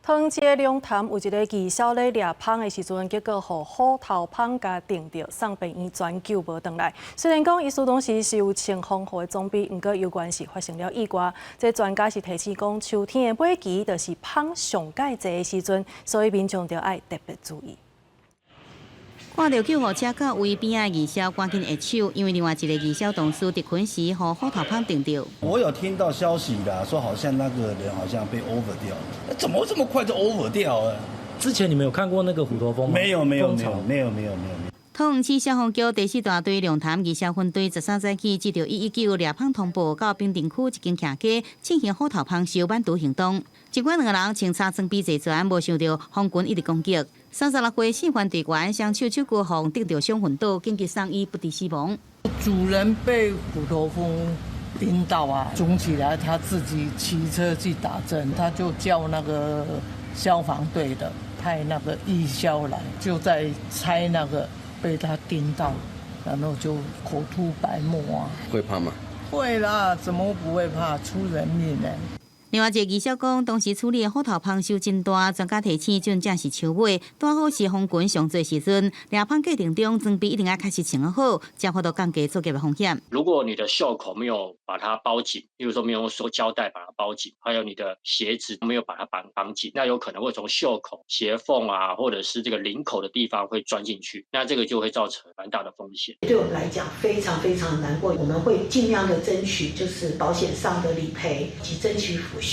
桃園市龍潭有一个義消咧掠蜂的時陣，結果予虎頭蜂共叮著，送病院轉救無轉來。雖然講醫師當時是有穿防護的裝備，毋過猶原是發生了意外。這專家是提醒講，秋天的尾期就是蜂上蓋濟的時陣，所以民眾著愛特別注意。看著救護車到位邊仔的義消趕緊下手，因為另外一个義消同事佇睏時，予虎頭蜂叮著。我有聽到消息啦，說好像那個人好像被 over 掉了，怎麼這麼快就 over 掉了？之前你們有看過那個虎頭蜂嗎？沒有沒有沒有沒有沒有沒有。桃園市消防局第四大隊龍潭義消分隊13早起接著119掠蜂通報，到平鎮區一間徛家進行虎頭蜂燒蟎除行動。儘管兩个人穿插裝備齊全，無想著蜂群一直攻擊。36歲姓范隊員雙手手骨予叮著傷昏倒，緊急送醫不治死亡。主人被虎頭蜂叮到啊，腫起來，他自己騎車去打針，他就叫那個消防隊的派那個義消來，就在拆那個被他叮到，然後就口吐白沫啊。會怕嗎？會啦，怎麼不會怕？出人命呢。另外一個義消講，當時處理的虎頭蜂收真大，專家提醒，這正是秋尾，拄好是蜂群上濟時陣，掠蜂過程中裝備一定愛確實穿好，才有法度降低作業的風險。如果你的袖口沒有把它包緊，例如說沒有用塑膠帶把它包緊，還有你的鞋子沒有把它綁綁緊，那有可能會從袖口、鞋縫啊，或者是這個領口的地方會鑽進去，那這個就會造成蠻大的風險。對我們來講非常非常難過，我們會盡量的爭取就是保險上的理賠及爭取撫恤。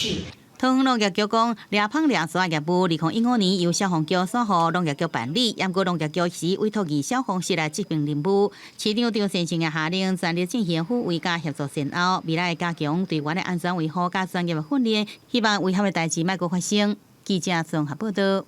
桃園農業局講，掠蜂掠蛇業務，2015年由消防局轉予農業局辦理，毋過農業局是委託義消方式來執行任務。市長張善政也下令全力進行撫慰佮協助善後，未來會加強隊員的安全維護佮專業的訓練，希望違法的代誌莫閣發生。記者綜合報道。